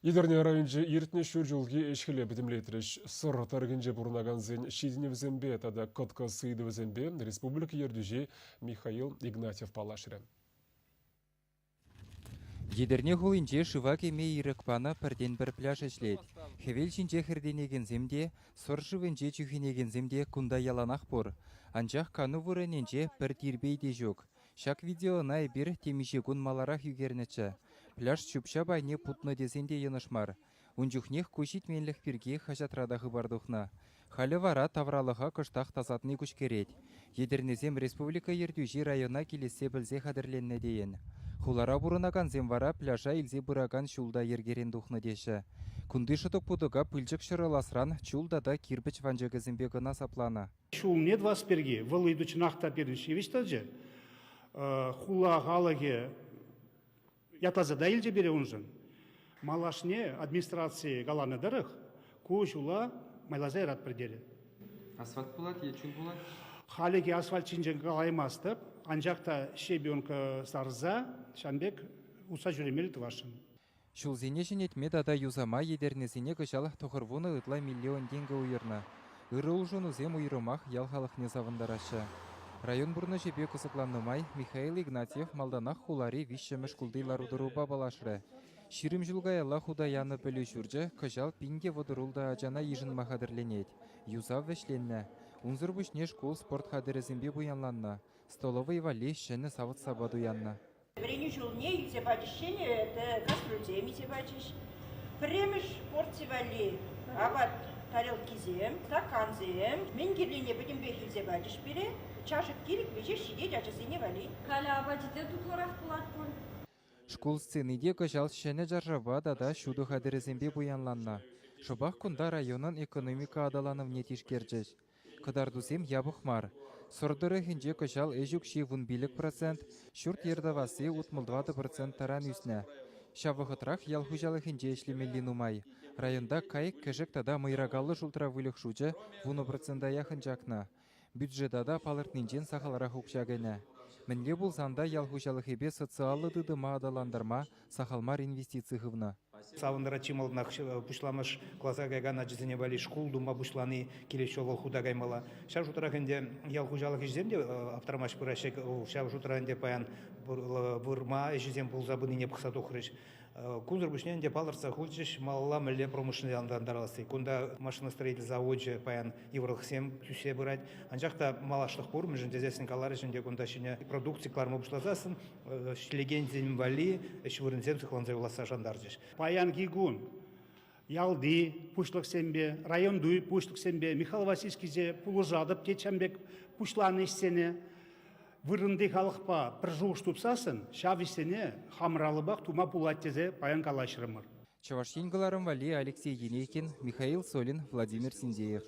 Етӗрне районӗнче иртнӗ ҫур ҫулхи ӗҫ-хӗле пӗтӗмлетрӗҫ. Сӑр тӑрӑхӗнче пурӑнакансен ҫитӗнӗвӗсемпе тата кӑткӑс ыйтӑвӗсемпе республика ертӳҫи Михаил Игнатьев паллашрӗ. Етӗрне хулинче шыва кӗме ирӗк панӑ пӗртен-пӗр пляж ӗҫлет. Хӗвел ҫинче хӗртенекенсем те, Сӑр шывӗнче чӳхенекенсем те кунта яланах пур. Анчах кану вырӑнӗнче пӗр тирпей те ҫук. Ҫак видеона эпир темиҫе кун маларах ӳкернӗччӗ. Пляж ҫӳп-ҫап айне путнӑ тесен те йӑнӑш мар. Ун чухнех ку ҫитменлӗх пирки хаҫатра та хыпар тухнӑ. Халӗ вара тавралӑха кӑштах тасатни куҫкӗрет. Етӗрнесем республика ертӳҫи района килессе пӗлсе хатӗрленнӗ тейӗн. Хулара пурӑнакансем вара пляжа илсе пыракан ҫул та йӗркерен тухнӑ теҫҫӗ. Кунти шӑтӑк-путӑка пылчӑк ҫӑрӑласран чул тата кирпӗч ванчӑкӗсемпе кӑна сапланӑ. Ҫулне тӑвас пирки вӑл ыйту чӑнах та пирӗн ҫивӗч тӑчӗ. Хула халӑхӗ ятласа та илчӗ пире уншӑн. Малашне администраци каланӑ тӑрӑх ку ҫула майласа яратпӑр терӗ. Асфальт пулать е чул пулать? Халӗхи асфальт ҫинчен калаймастӑп, анчах та щебенка сарса ҫавӑн пек утса ҫӳремелле тӑвасшӑн. Ҫулсене ҫӗнетме тата юсама Етӗрнесене кӑҫал 90 ытла миллион тенкӗ уйӑрнӑ. Ырӑ улшӑнусем уйрӑмах ял халӑхне савӑнтараҫҫӗ. Район пурнӑҫӗпе кӑсӑкланнӑ май Михаил Игнатьев малтанах хулари виҫҫӗмӗш шкулти лару-тӑрупа паллашрӗ. 20 ҫул каялла хута янӑ пӗлӳ ҫурчӗ кӑҫал пин те вӑтӑр ултӑ ачана йышӑнма хатӗрленет. Юсав вӗҫленнӗ. Унсӑр пуҫне шкул спорт хатӗрӗсемпе пуянланнӑ, столовӑй валли ҫӗнӗ савӑт-сапа туяннӑ. Вӗренӳ ҫулне илсе пачӗҫ ҫӗнӗ кастрюльсем илсе пачӗҫ. Пӗрремӗш порци валли апат тарелкисем, стакансем, мӗн кирлине пӗтӗмпех илсе пачӗҫ пире. Чашӑк-тирӗк веҫех ҫитет ачасене валли. Халӗ апачӗ те тутлӑрах пулать пуль. Шкул сцени те кӑҫал ҫӗнӗ чаршавпа тата ҫутӑ хатӗрӗсемпе пуянланнӑ. Шӑпах кунта районӑн экономика аталанӑвне тишкерчӗҫ. Кӑтартусем япӑх мар. Сӑр тӑрӑхӗнче кӑҫал ӗҫ укҫи 15 процент, ҫурт-йӗр тӑвасси 64 процент таран ӳснӗ. Ҫав вӑхӑтрах ял хуҫалӑхӗнче ӗҫлемелли нумай. Районта кайӑк-кӗшӗк тата мӑйракаллӑ шултра выльӑх шучӗ 10 процента яхӑн чакнӑ. Бюджета та палӑртнинчен сахалрах укҫа кӗнӗ. Мӗнле пулсан та ял хуҫалӑхӗпе социаллӑ тытӑма аталантарма сахал мар инвестици хывнӑ. Савӑнтарать чи малтанах пуҫламӑш класа каякан ачасене валли шкул тума пуҫлани килес ҫул вӑл хута каймалла. Ҫав шутрах ӗнтӗ ял хуҫалӑх ӗҫӗсем те аптӑрамасть пыраҫҫӗ. Ҫав шутра ӗнтӗ паян вырма ӗҫӗсем пулса пынине пӑхса тухрӗҫ. Кунсӑр пуҫне ӗнтӗ палӑртса хучӗҫ малалла мӗнле промышленность аталантарасси. Кунта машиностроитель завочӗ паян йывӑрлӑхсем тӳссе пырать. Анчах та малашлӑх пур, мӗншӗн тесессӗн каларӗҫ ӗнтӗ кунта ҫӗнӗ продукци кӑларма пуҫласассӑн ӗҫлекенсем валли ӗҫ вырӑнсем сыхланса юласса шантарчӗҫ. Паянхи кун ялти пуҫлӑхсемпе, районти пуҫлӑхсемпе Михаил Васильевич пулӑшатӑп тет ҫавӑн пек пуҫланӑ ӗҫсене. Вырӑнти халӑхпа пӗр шухӑш тупсассӑн ҫав ӗҫсене хамӑр алӑпах тума пулать тесе паян калаҫрӑмӑр. Чӑваш Ен кӑларӑм валли Алексей Енейкин, Михаил Солин, Владимир Синдеев.